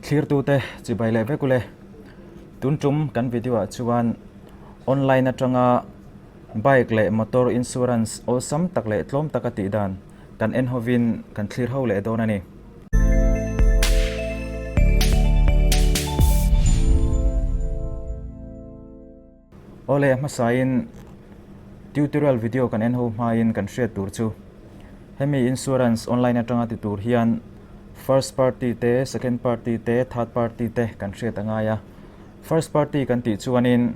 Thlirtute chibai leh vek ule. Tun tum kan video ah chuan online atanga bike leh motor insurance awlsam tak leh tlawm taka tih dan kan en hovin kan thlir ho leh dawn a ni. Awle a hmasain tutorial video kan en ho hmain kan hriat tur chu hemi insurance online atanga ti tur hian first party te, second party te, third party te kan hriat a ngai a. First party kan tih chuanin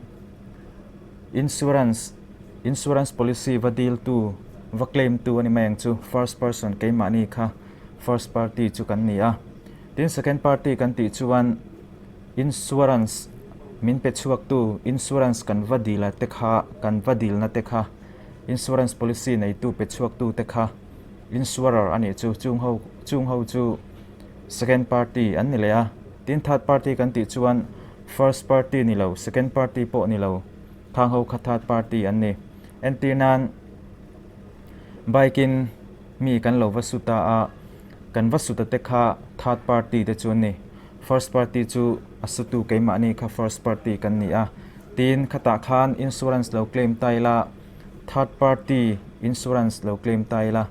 insurance insurance policy va deal tu va claim tu a ni mai ang chu first person keimahni kha first party chu kan ni a. Tin second party kan tih chuan Insurance min pe chhuaktu insurance kan va dila te kha kan va dilna te kha insurance policy neitu pe chhuaktu te kha insurer a nih chu chung ho chung ho chu second party an ni leh a tin third party kan tih chuan first party ni lo second party pawh ni lo khang ho kha third party an ni entir nan bike in mi kan lo va su ta a kan va su ta te kha third party te chu an ni. First party chu a sutu keimahni kha first party kan ni a, tin khatah khan insurance lo claim ta ila, third party insurance lo claim ta ila,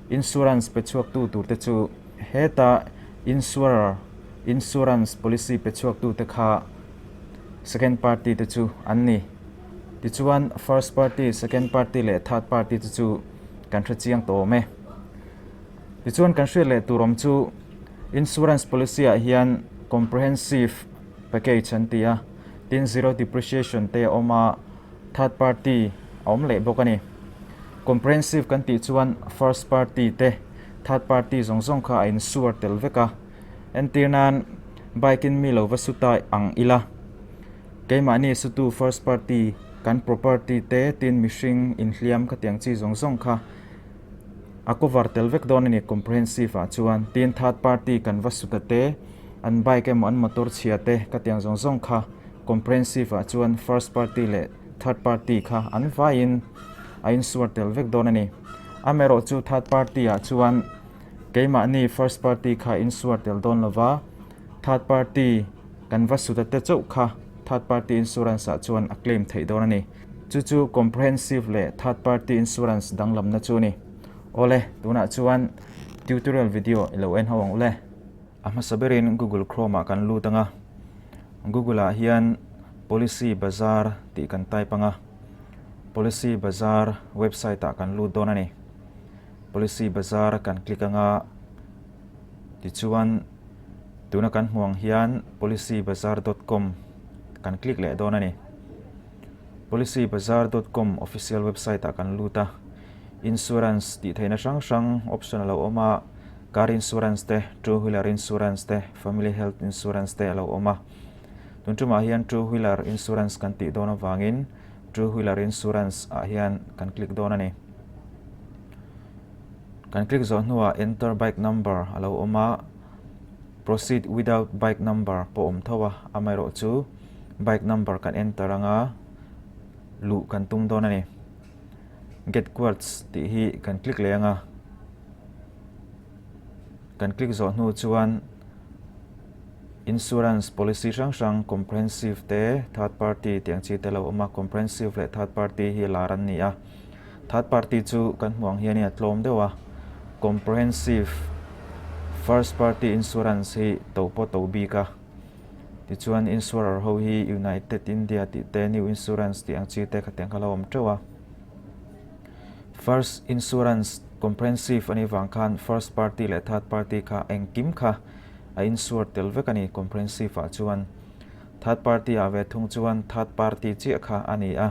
insurance pe chhuaktu tur te chu heta insurer insurance policy pe chhuaktu te kha second party te chu an ni. Tichuan first party, second party leh third party te chu kan hre chiang tawh awm e. Tichuan kan hriat leh tur awm chu insurance policy ah hian comprehensive package an ti a, tin zero depreciation te a awm a, third party a awm leh bawk a ni. Comprehensive kan tih chuan first party te third party zawng zawng kha a insure tel vek a, entir nan bike in mi lo va su ta ang ila, keimahni sutu first party kan property te tin mihring inhliam khatiang chi zawng zawng kha A cover tel vek dawn a ni comprehensive ah chuan tin third party kan va suta te an bike emaw an motor chhia te ka tiang zawng zawng kha comprehensive ah chuan first party leh third party kha an vaiin a insure tel vek dawn a ni. Amaherawh chu third party ah chuan keimahni first party kha insure tel dawn lova third party kan va suta te chauh kha third party insurance ah chuan a claim theih dawn a ni. Chu chu comprehensive leh third party insurance danglamna chu a ni. Awle, tunah chuan tutorial video i lo en ho ang ule. A hmasa berin Google Chrome ah kan lut ang a, Google ah hian Policy Bazaar tih kan type ang a, Policy Bazaar website ah kan lut dawn a ni. Policy Bazaar kan click ang a, tichuan tuna kan hmuh ang hian policybazaar dot com kan click leh dawn a ni. Policybazaar dot com official website ah kan lut a, insurance tih theihna hrang hrang option a lo awm a, car insurance te, two wheeler insurance te, family health insurance te a lo awm a. Tun tumah hian two wheeler insurance kan tih dawn avangin two wheeler insurance ah hian kan click dawn a ni. Kan click zawh hnuah enter bike number a lo awm a, proceed without bike number pawh awm tho a, amaherawh chu bike number kan enter anga luh kan tum dawn a ni. Get quotes tih hi kan click leh anga kan click zawh hnu chuan insurance policy hrang hrang comprehensive te third party tih ang chi te lo awm a, comprehensive leh third party hi lar an ni a. Third party chu kan hmuh ang hianin a tlawm deuh a, comprehensive first party insurance hi to pawh to bik a, tichuan insurer ho hi United India tih te new insurance tih ang chi te khatiang kha a lo awm teuh a. First insurance comprehensive a nih vang khan first party leh third party kha engkim kha a insure tel vek a ni comprehensive ah chuan. Third party ah ve thung chuan third party chiah kha a ni a.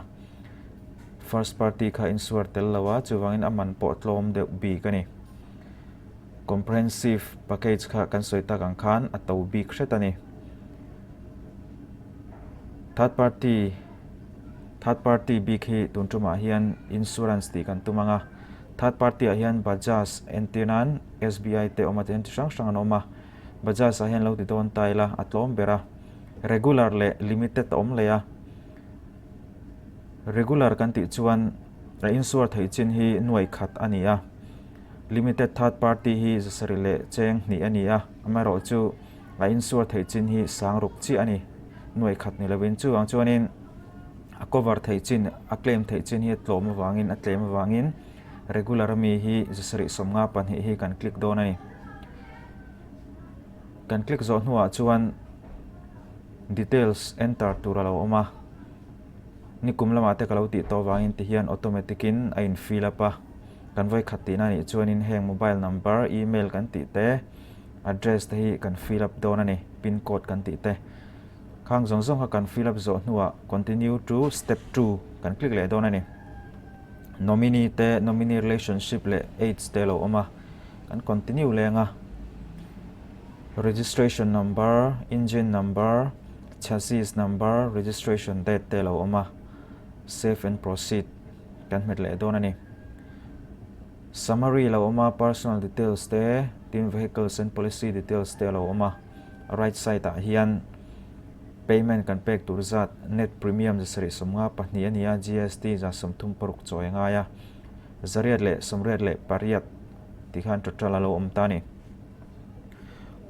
First party kha insuar tel lo a, chuvangin a man pawh tlawm deuh bik a ni. Comprehensive package kha kan sawi tak ang khan a to bik hret a ni. Third party Third party bik hi tun tumah hian insurance tih kan tum ang a. Third party ah hian Bajaj entir nan SBI te awm a, tihian chi hrang hrang an awm a. Bajaj ah hian lo ti dawn ta ila a tlawm ber a. Regular leh limited a awm leh a. Regular kan tih chuan a insuar theih chin hi nuai khat a ni a, limited third party hi zasarih leh cheng hnih a ni a, amaherawhchu A insure theih chin hi sang ruk chiah a ni. Nuai khat ni lovin chuvang chuanin a cover theih chin, a claim theih chin hi a tlawm avangin, a tlem avangin regular ami hi 752 hi kan click dawn a ni. Kan click zawh hnuah chuan details enter tur a lo awm a. Nikum lamah te ka lo tih tawh avangin ti hian automatic in a in fill up a. Kan vawi khat tihna nih chuanin heng mobile number, email kan tih te, address te hi kan fill up dawn a ni, pin code kan tih te. Khang zawng zawng kha kan fill up zawh hnuah continue to step 2 kan click leh dawn a ni. Nominee te, nominee relationship leh age te lo awm a, kan continue leng a. Registration number, engine number, chassis number, registration date te lo awm a, save and proceed kan hmet leh dawn a ni. Summary lo awm a, personal details te, tin vehicles and policy details te lo awm a, right side ah hian payment kan pek tur zat net premium 752 a ni a, GST 36 chawi a ngai a, 188 tih khan total a lo awm ta a ni.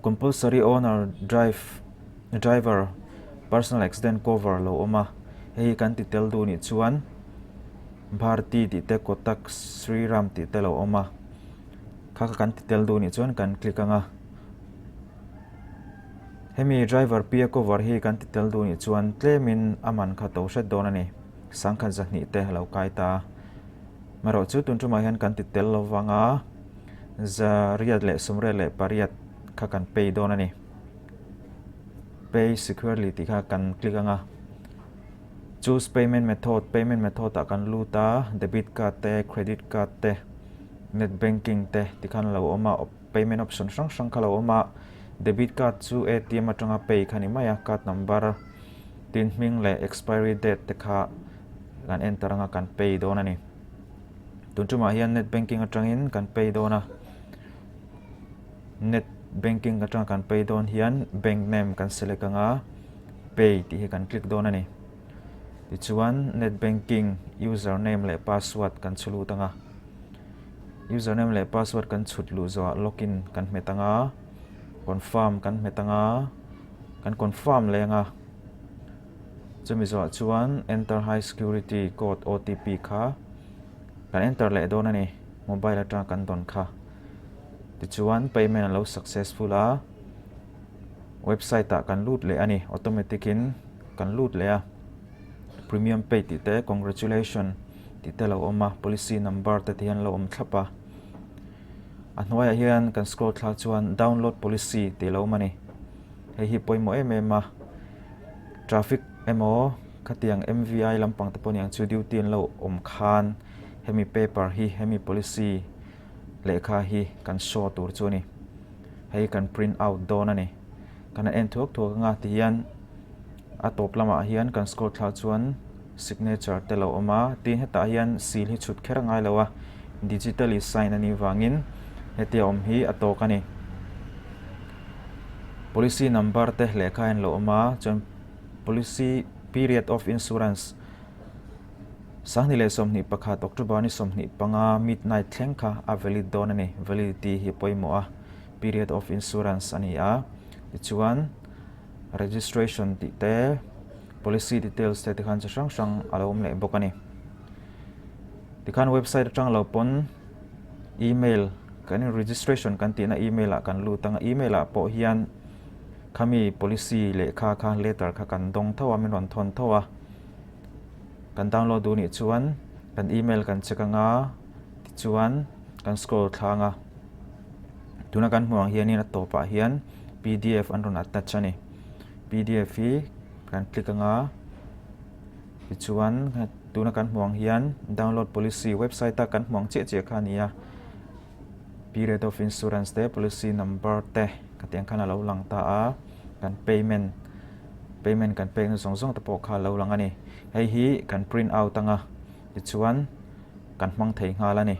Compulsory owner drive driver personal accident cover lo awm a, hei hi kan ti tel duh nih chuan Bharti tih te Kotak Shriram tih te lo awm a, kha kha kan ti tel duh nih chuan kan click ang a. Hemi driver PA cover hi kan ti tel duh nih chuan tlemin a man kha to hret dawn a ni, sangkhat zahnih te a lo kai ta a. Marawh chu tun tumah hian kan ti tel lo vang a, 188 kha kan pay dawn a ni. Pay securely tih kha kan click ang a. Choose payment method, payment method ah kan lut a, debit card te, credit card te, net banking te ti khan a lo awm a, payment option hrang hrang kha a lo awm a. Debit card chu ATM atanga pay kha ni mai a, card number tin hming leh expiry date te kha kan enter anga kan pay dawn a ni. Tun tumah hian net banking atangin kan pay dawn a, net banking atanga kan pay dawn hian bank name kan select anga pay tih hi kan click dawn a ni. Tichuan net banking user name leh password kan chhu lut anga, user name leh password kan chhut luh zawhah login kan hmet anga, confirm kan hmet anga, kan confirm leh anga. Chumi zawhah chuan enter high security code OTP kha kan enter leh dawn a ni, mobile atanga kan dawn kha. Tichuan payment a lo successful a, website ah kan lut leh a ni, automatic in kan lut leh a. Premium paid tih te, congratulation tih te a lo awm a, policy number te ti hian a lo awm thlap a. A hnuaiah hian kan scroll thlak chuan download policy tih a lo awm a ni. Hei hi pawimawh em em a, traffic emaw khatiang MVI lampang te pawh niang chu duty an lo awm khan hemi paper hi hemi policy lehkha hi kan show tur chu a ni. Hei kan print out dawn a ni. Kan han en thuak thuak anga tihian a tawp lamah hian kan scroll thlak chuan signature te lo awm a, tin hetah hian seal hi chhut kher a ngai lo a, digitally sign a nih vangin hetia awm hi a tawk a ni. Policy number te lehkha hian lo awm a, chuan policy period of insurance 2021 October ni 25 midnight thleng kha a valid dawn a ni, validity hi pawimawh a, period of insurance a ni a, tichuan registration tih te policy details te tikhan chi hrang hrang a lo awm leh bawk a ni. Tikhan website atang lo pawn email kan in registration kan tihna email ah kan lut ang a, email ah pawh hian khami policy lehkha kha letter kha kan dawng tho a min rawn thawn tho a, kan download duh nih chuan kan email kan check anga tichuan kan scroll thlang a, tuna kan hmuh ang hianin a tawpah hian pdf an rawn attach a ni. Pdf hi kan click anga tichuan tuna kan hmuh ang hian download policy website a kan hmuh ang chiah chiah kha a ni a, period of insurance te policy number te khatiang khan a lo lang ta a, kan payment payment kan pekna zawng zawng te pawh kha a lo lang a ni. Hei hi kan print out anga tichuan kan hmang thei nghal a ni.